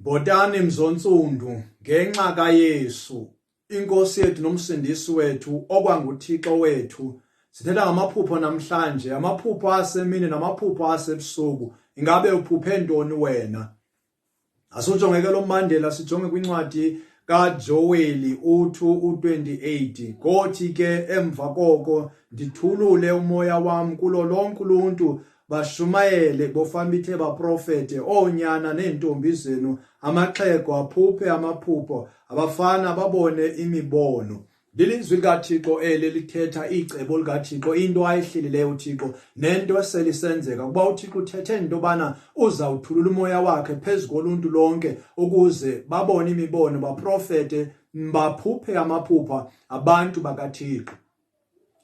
Bhotani mzontsundu ngenxa kaYesu iNkosi yethu noMsindisi wethu okwanguThixo wethu. Sithetha ngamaphupho namhlanje, amaphupho asemini namaphupho asebusuku. Ingabe uphuphe ntoni wena? Asiwujonge ke lo mbandela sijonge kwincwadi kaJoweli u-2 u-28. Kothi ke emva koko ndithulule umoya wam kulo lonke uluntu bashumayele bofambithe baprofete oonyana neentombi zenu amaxhego aphuphe amaphupho abafana babone imibono Lilizwi likaThixo eli lithetha icebo likaThixo, into ayihlelileyo uThixo nento eselisenzeka kuba uThixo uthethe into yobana uzawuthulula umoya wakhe phezu koluntu lonke ukuze babone imibono, baprofete, baphuphe amaphupha abantu bakaThixo.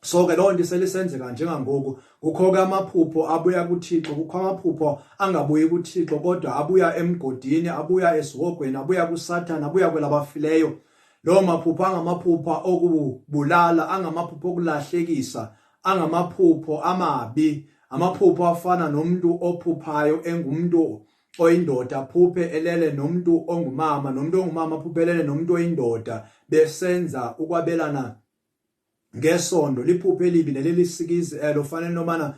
So ke loo nto iselisenzeka njengangoku. Kukho ke amaphupho abuya kuThixo, kukho amaphupho angabuyi kuThixo kodwa abuya emgodini, abuya esihogweni, abuya kuSathana, abuya kwelabafileyo. Loo maphupho angamaphupha okubulala, angamaphupho okulahlekisa, angamaphupho amabi, amaphupho afana nomntu ophuphayo engumntu oyindoda aphuphe elele nomntu ongumama, nomntu ongumama aphuphe elele nomntu oyindoda besenza ukwabelana ngesondo. Liphupho elibi nelelisikizi elo, fanele nobana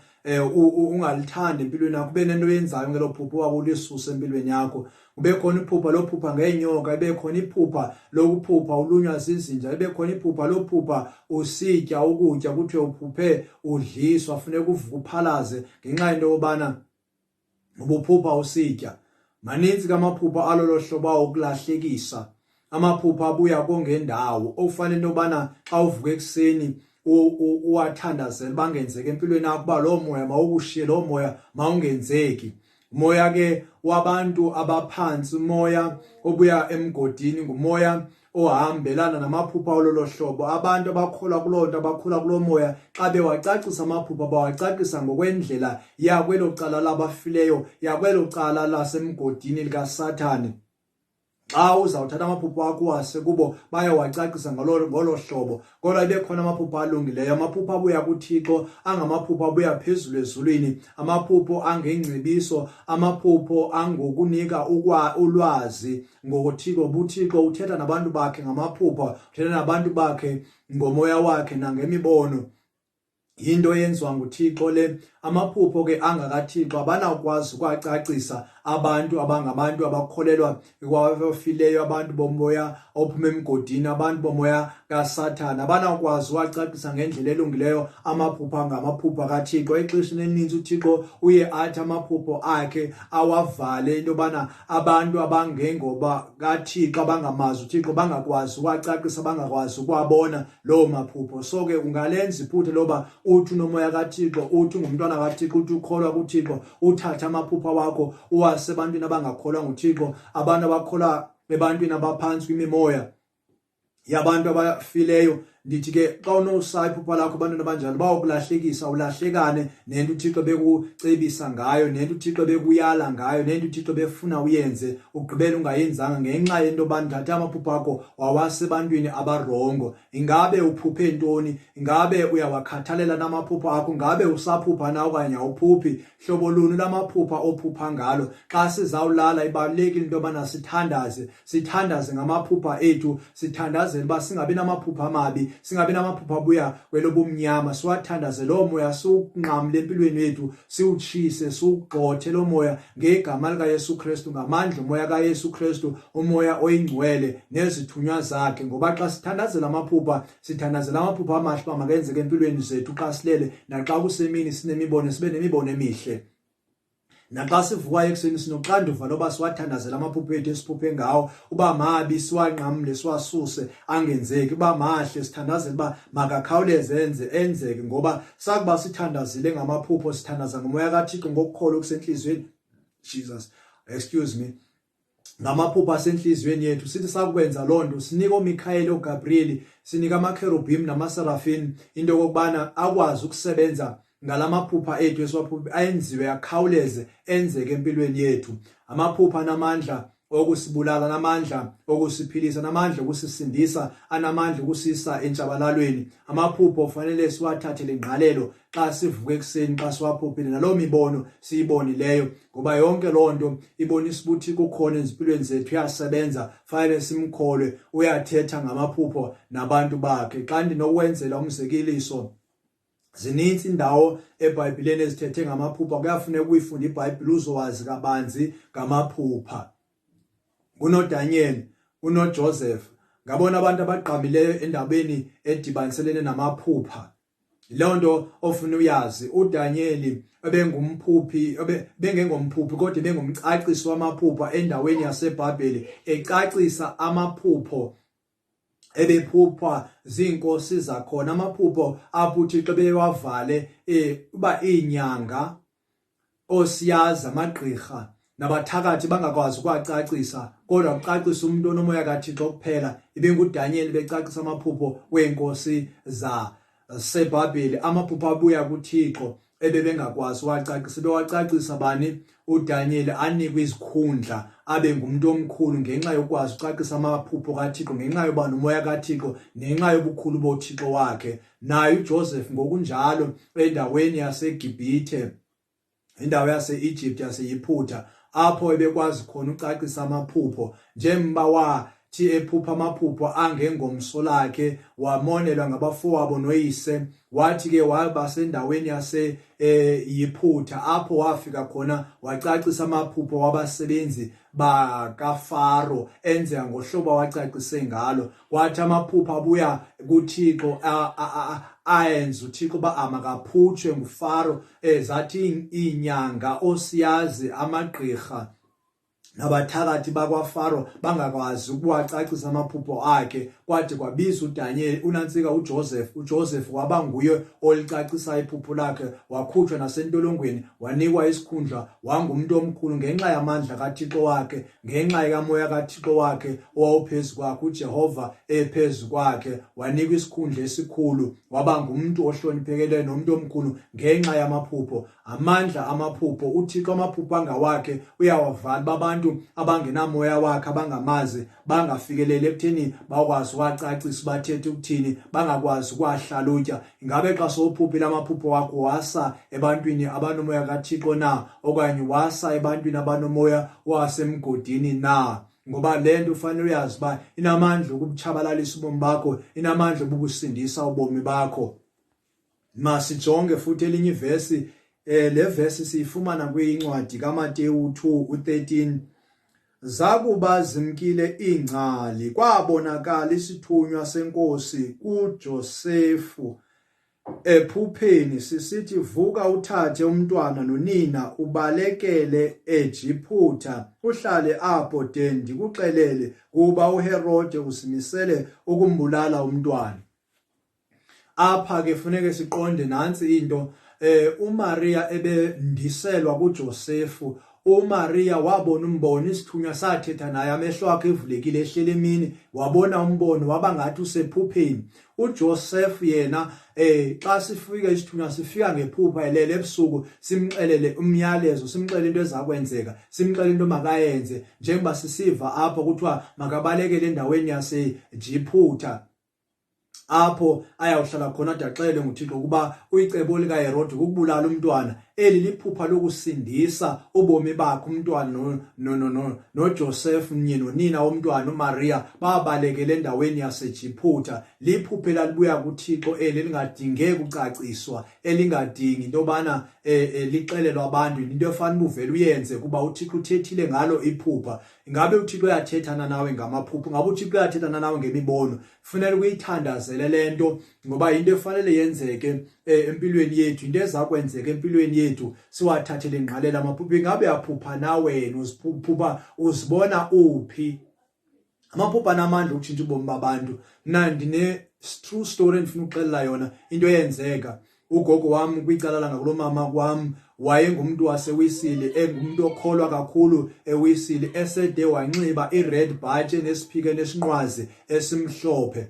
ungalithandi empilweni yakho, ube nento oyenzayo ngelo phupho wako ulisuse empilweni yakho. Kube khona iphupha lophupha ngeenyoka, ibe khona iphupha lokuphupha ulunywa zizinja, ibe khona iphupha lophupha usitya ukutya kuthiwe uphuphe udliswa, funeka uvuke uphalaze ngenxa yento yobana ubuphupha usitya. Maninzi ke amaphupha alolo hlobo awokulahlekisa, amaphupha abuya kongendawo okufanele into yobana xa uvuka ekuseni uwathandazele bangenzeki empilweni yakho, uba loo moya mawukushiye, loo moya mawungenzeki. Umoya ke wabantu abaphansi, umoya obuya emgodini, ngumoya ohambelana namaphupha ololo hlobo. Abantu abakholwa kuloo nto, abakhula kuloo moya, xa bewacacisa amaphupha bawacacisa ngokwendlela yakwelo cala labafileyo, yakwelo cala lasemgodini likaSathane. Xa uzawuthatha amaphupho akho uwase kubo bayawacacisa ngolo ngolo hlobo. Kodwa ibe khona amaphupho alungileyo, amaphupho abuya kuThixo, angamaphupho abuya phezulu ezulwini, amaphupho angengcebiso, amaphupho angokunika ulwazi ngoThixo. UThixo uthetha nabantu bakhe ngamaphupho, uthetha nabantu bakhe ngomoya wakhe nangemibono. Yinto eyenziwa nguThixo le. Amaphupho ke angakaThixo abanakwazi ukwacacisa abantu abangabantu abakholelwa kwabafileyo, abantu bomoya ophuma emgodini, abantu bomoya kaSathana. Abanakwazi uwacacisa ngendlela elungileyo amaphupho angamaphupho kaThixo. Exesheni elininzi uThixo uye athi amaphupho akhe awavale into yobana abantu abangengoba kaThixo, abangamazi uThixo, bangakwazi uwacacisa, bangakwazi ukuwabona loo maphupho. So ke ungalenza iphutha loba uthi unomoya kaThixo, uthi ungumntwana kaThixo, uthi ukholwa kuThixo, uthathe amaphupha wakho uwase ebantwini abangakholwa nguThixo, abantu abakholwa ebantwini abaphantsi kwimimoya yabantu abafileyo. Ndithi ke xa unosaya iphupha lakho abantwana abanjalo bawukulahlekisa, ulahlekane nento uThixo bekucebisa ngayo, nento uThixo bekuyala ngayo, nento uThixo befuna uyenze, ugqibele ungayenzanga ngenxa yento yoba ndithathe amaphupha akho wawasa ebantwini abarongo. Ingabe uphuphe ntoni? Ingabe uyawakhathalela namaphupha akho? Ingabe usaphupha na okanye awuphuphi? Hlobo luni lamaphupha ophupha ngalo? Xa sizawulala ibalulekile into yobana sithandaze, sithandaze ngamaphupha ethu, sithandazele uba singabi namaphupha amabi, singabi namaphupha abuya kwelobumnyama, siwathandaze loo moya, siwunqamle empilweni yethu, siwutshise, siwugxothe loo moya ngegama likaYesu Kristu, ngamandla umoya kaYesu Kristu, umoya oyingcwele nezithunywa zakhe. Ngoba xa sithandazela amaphupha, sithandazela amaphupha amahle uba makenzeke empilweni zethu xa silele, naxa kusemini sinemibono, sibe nemibono emihle. Naxa sivukayo ekuseni sinoxanduva loba siwathandazele amaphupho ethu esiphuphe ngawo, uba mabi siwanqamle siwasuse angenzeki, uba mahle sithandazele uba makakhawuleze enze enzeke. Ngoba sakuba sithandazile ngamaphupho, sithandaza ngomoya kaThixo ngokukholwa okusentliziyweni, Jesus excuse me, ngamaphupho asentliziyweni yethu. Sithi sakwenza loo nto sinika ooMikhayeli, ooGabriyeli, sinika amakherubhim namaserafim into yokokubana akwazi ukusebenza ngala maphupha ethu esiwaphupha, ayenziwe akhawuleze enzeke empilweni yethu. Amaphupha anamandla. okusibulala, anamandla okusiphilisa, anamandla okusisindisa, anamandla okusisa entshabalalweni. Amaphupho fanele siwathathele ingqalelo xa sivuka ekuseni, xa siwaphuphile, naloo mibono siyibonileyo, ngoba yonke loo nto ibonisa ukuthi kukhona ezimpilweni zethu, uyasebenza, fanele simkholwe, uyathetha ngamaphupho nabantu bakhe. Xa ndinokwenzela umzekeliso, zininzi indawo eBhayibhileni ezithethe ngamaphupha, kuyafuneka uyifunde iBhayibhile uzowazi kabanzi ngamaphupha. KunoDaniel, kunoJoseph, ngabona abantu abagqamileyo endabeni edibaniselene namaphupha. Leyo nto ofuna uyazi, uDaniel ebengumphuphi, bengengomphuphi kodwa ebengumcacisi wamaphupha endaweni yaseBhabheli, ecacisa amaphupho ebephuphwa ziinkosi zakhona, amaphupho apho uThixo ebewavale uba iinyanga, oosiyazi, amagqirha nabathakathi bangakwazi ukuwacacisa, kodwa kucacisa umntu onomoya kaThixo kuphela. IbinguDaniel becacisa amaphupho weenkosi zaseBhabheli, amaphupho abuya kuThixo ebebengakwazi uwacacisa, bewacacisa bani? UDaniel anikwe izikhundla, abe ngumntu omkhulu ngenxa yokwazi ucacisa amaphupho kaThixo, ngenxa yoba nomoya kaThixo, ngenxa yobukhulu boThixo wakhe. Naye uJoseph ngokunjalo endaweni yaseGibhithe, indawo yase-Egypt yaseYiphutha, apho ebekwazi khona ucacisa amaphupho, njengoba wathi ephupha amaphupho angengomso lakhe, wamonelwa ngabafowabo noyise, wathi ke waba sendaweni yase Yiphutha, apho wafika khona wacacisa amaphupho wabasebenzi bakaFaro enzeka ngohlobo awacacise ngalo. Kwathi amaphupho abuya kuThixo ayenza uThixo uba amakaphutshwe nguFaro, zathi iinyanga, oosiyazi, amagqirha nabathakathi bakwaFaro bangakwazi ukuwacacisa amaphupho akhe, kwade kwabiza uDaniel, unantsika uJoseph. UJoseph waba nguye olicacisa iphupho lakhe, wakhutshwa nasentolongweni, wanikwa isikhundla, wangumuntu omkhulu ngenxa yamandla kaThixo wakhe, ngenxa kamoya kaThixo wakhe owawuphezu kwakhe, uJehova ephezu kwakhe, wanikwa isikhundla esikhulu, waba ngumuntu ohloniphekileyo nomuntu omkhulu ngenxa yamaphupho. Amandla amaphupho, uThixo amaphupho angawakhe uyawavala babantu abangenamoya wakhe, abangamazi, bangafikeleli ekutheni bakwazi uwacacisa, bathethe ukuthini, bangakwazi ukuwahlalutya. Ingabe xa sowuphuphile amaphupho wakho wasa ebantwini abanomoya kaThixo na, okanye wasa ebantwini abanomoya wasemgodini na? Ngoba le nto ufanele uyazi uba inamandla okubutshabalalisa ubomi bakho, inamandla obukusindisa ubomi bakho. Masijonge futhi elinye ivesi, le vesi siyifumana kwincwadi kaMateyu 2 u-13. Zakuba zimkile iingcali, kwabonakala isithunywa senkosi kuJosefu ephupheni sisithi, vuka uthathe umntwana nonina ubalekele eJiphutha, uhlale apho de ndikuxelele, kuba uHerode uzimisele ukumbulala umntwana. Apha ke funeke siqonde nantsi into, uMaria ebendiselwa kuJosefu. UMaria wabona umbono, isithunywa sathetha naye, amehlo akhe evulekile ehlele emini, wabona umbono, waba ngathi usephupheni. UJoseph yena xa sifika isithunywa sifika ngephupha elele ebusuku, simxelele umyalezo, simxelele into ezakwenzeka, simxelele into makayenze, njengoba sisiva apho kuthiwa makabalekele endaweni yaseJiphutha apho ayawuhlala khona ade axelelwe nguThixo ukuba uyicebo likaHerode kukubulala umntwana. Eli liphupha lokusindisa ubomi bakhe umntwana noJoseph nye nonina womntwana uMaria babalekele endaweni yaseJiphutha. Liphupha elalibuya kuThixo eli, elingadinge kucaciswa, elingadingi into yobana lixelelwe abantu, into efanele uvele uyenze kuba uThixo uthethile ngalo iphupha. Ingabe uThixo uyathethana nawe ngamaphupho? Ingabe uThixo uyathethana nawe ngemibono? Funeka ukuyithandazele le nto, ngoba yinto efanele yenzeke empilweni yethu, into eza kwenzeka empilweni yethu. Siwathathele ingqalelo amaphupho. Ingabe uyaphupha na wena? Uziphupha uzibona uphi? Amaphupho anamandla okutshintsha ubomi babantu. Mna ndine true story endifuna ukuxelela yona, into eyenzeka. Ugogo wam kwicala langakulo mama kwam wayengumntu waseWisile, engumntu okholwa kakhulu eWisile, esede wanxiba i-red bhatshi enesiphike nesinqwazi esimhlophe.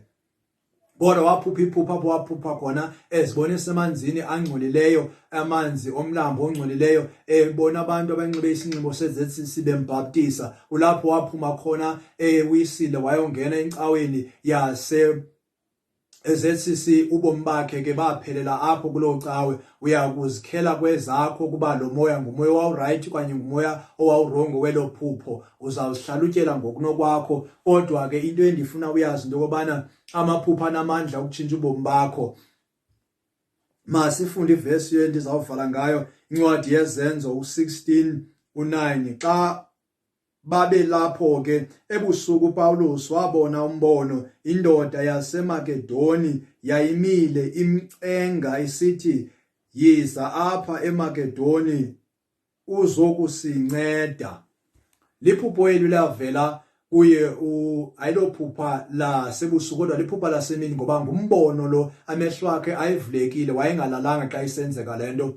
Kodwa waphupha iphupha apho waphupha khona ezibona esemanzini angcolileyo, amanzi omlambo ongcolileyo, ebona abantu abanxibe isinxibo seZCC bembhaptisa. Kulapho waphuma khona ewisile wayongena encaweni yase eZCC. Ubomi bakhe ke baphelela apho kuloo cawe. Uya kuzikhela kwezakho ukuba lo moya ngumoya owawurayithi okanye ngumoya owawurongo welo phupho, uzawuzihlalutyela ngokunokwakho. Kodwa ke into endifuna uyazi into yokobana amaphupho anamandla okutshintsha ubomi bakho. Masifunde ivesi endizawuvala ngayo, incwadi yeZenzo u-16 u-9. Xa babelapho ke ebusuku, uPawulos wabona umbono, indoda yaseMakedoni yayimile imcenga isithi, yiza apha eMakedoni uzokusinceda. Liphupho eli lavela kuye, ayilophupha lasebusuku kodwa liphupha lasemini, ngoba ngumbono lo, amehlo akhe ayevulekile, wayengalalanga xa isenzeka le nto.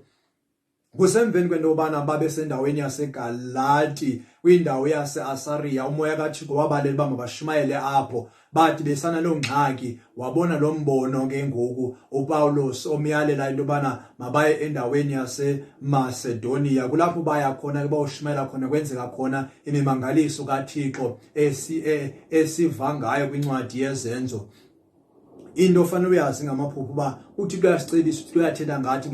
Kusemveni kwento yobana babesendaweni yaseGalati kwindawo yaseAsariya, umoya kaThixo wabalela uba mabashumayele apho. Bathi besana loo ngxaki, wabona lo mbono ke ngoku uPawulos omyalela into yobana mabaye endaweni yaseMasedoniya. Kulapho baya khona ke bawushumayela khona, kwenzeka khona imimangaliso kaThixo esiva ngayo kwincwadi yeZenzo. Into ofanele uyazi ngamaphupha uba uThixo uyasicebisa, uThixo uyathetha ngathi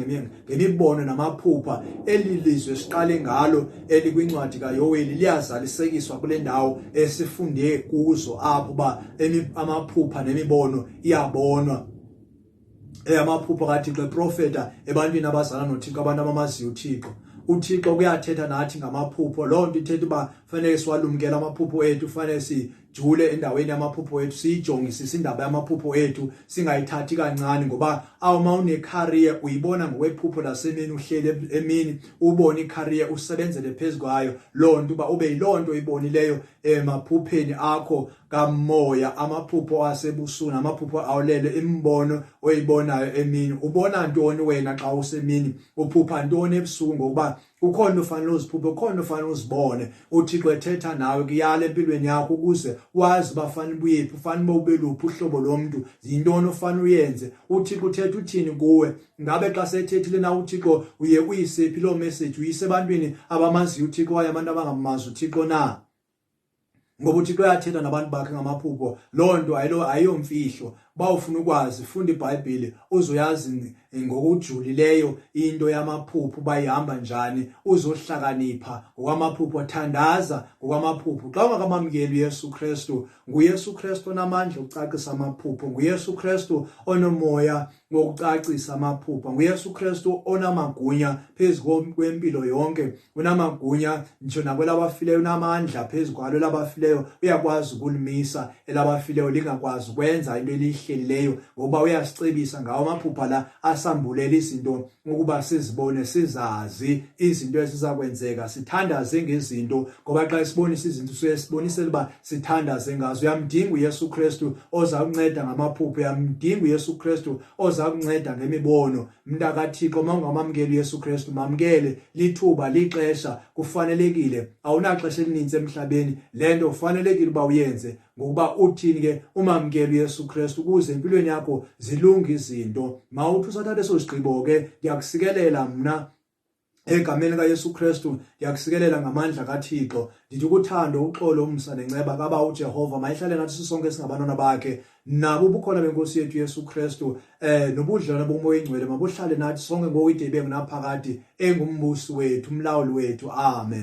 ngemibono namaphupha. Eli lizwe siqale ngalo elikwincwadi kaYoweli liyazalisekiswa kule ndawo esifunde kuzo apho uba amaphupha nemibono iyabonwa. Amaphupha kaThixo eprofeta ebantwini abazana noThixo, abantu abamaziyo uThixo. UThixo kuyathetha nathi ngamaphupho. Loo nto ithetha uba fanele siwalumkele amaphupho ethu, fanele sijule endaweni yamaphupho ethu, siyijongisise indaba yamaphupho ethu, singayithathi kancane. Ngoba awuma une-career uyibona ngokwephupho lasemini, uhleli emini ubone i-career, usebenzele phezu kwayo loo nto, uba ube yiloo nto oyibonileyo emaphupheni akho kamoya. Amaphupho asebusuku namaphupho awulele, imibono oyibonayo emini, ubona ntoni wena xa usemini, uphupha ntoni ebusuku? Ngokuba kukhona ufanele uziphuphe, kukhona ufanele uzibone uThixo ethetha nawe kuyala empilweni yakho, ukuze wazi uba fanele ubuyephi, ufanele uba ube luphi uhlobo lomntu, yintoni ofanele uyenze, uThixo uthetha uthini kuwe. Ngabe xa sethethile na uThixo, uye uyisephi loo message, uyise ebantwini abamaziyo uThixo okanye abantu abangamazi uThixo na? Ngoba uThixo uyathetha nabantu bakhe ngamaphupho, loo nto ayiyomfihlo. Uba ufuna ukwazi, funda iBhayibhile, uzoyazi ngokujulileyo into yamaphupho uba ihamba njani, uzohlakanipha ngokwamaphupho. Thandaza ngokwamaphupho. Xa ungakamamkeli uYesu Kristu, nguYesu Kristu onamandla okucacisa amaphupho, nguYesu Kristu onomoya wokucacisa amaphupha, nguYesu Kristu onamagunya phezu kwempilo yonke, unamagunya ngisho nakwelabafileyo, unamandla phezu kwalo elabafileyo, uyakwazi ukulimisa elabafileyo lingakwazi ukwenza into eliyihlelileyo, ngokuba uyasicebisa ngawo amaphupha la, asambulela izinto ukuba sizibone, sizazi izinto eziza kwenzeka, sithandaze ngezinto. Ngoba xa esibonisa izinto suye sibonisele uba sithandaze ngazo. Uyamdinga uYesu Kristu oza kunceda ngamaphupho, uyamdinga uYesu Kristu oza kunceda ngemibono. MntakaThixo, uma ungamamkeli uYesu Kristu, mamkele. Lithuba, lixesha, kufanelekile. Awunaxesha elininzi emhlabeni, le nto ufanelekile uba uyenze. Ngokuba uthini ke, umamkele uYesu Kristu ukuze empilweni yakho zilunge izinto. Mawuthi usathatha eso sigqibo ke, ndiyakusikelela mna egameni likaYesu Kristu, ndiyakusikelela ngamandla kaThixo. Ndithi ukuthando, uxolo, umsa nenceba kaba uJehova mayihlale nathi sisonke singabantwana bakhe, nabo ubukhona benkosi yethu Yesu Kristu nobudlelwane bomoya ingcwele mabuhlale nathi sonke ngoku ide ibe ngunaphakade, engumbusi wethu, umlawuli wethu. Amen.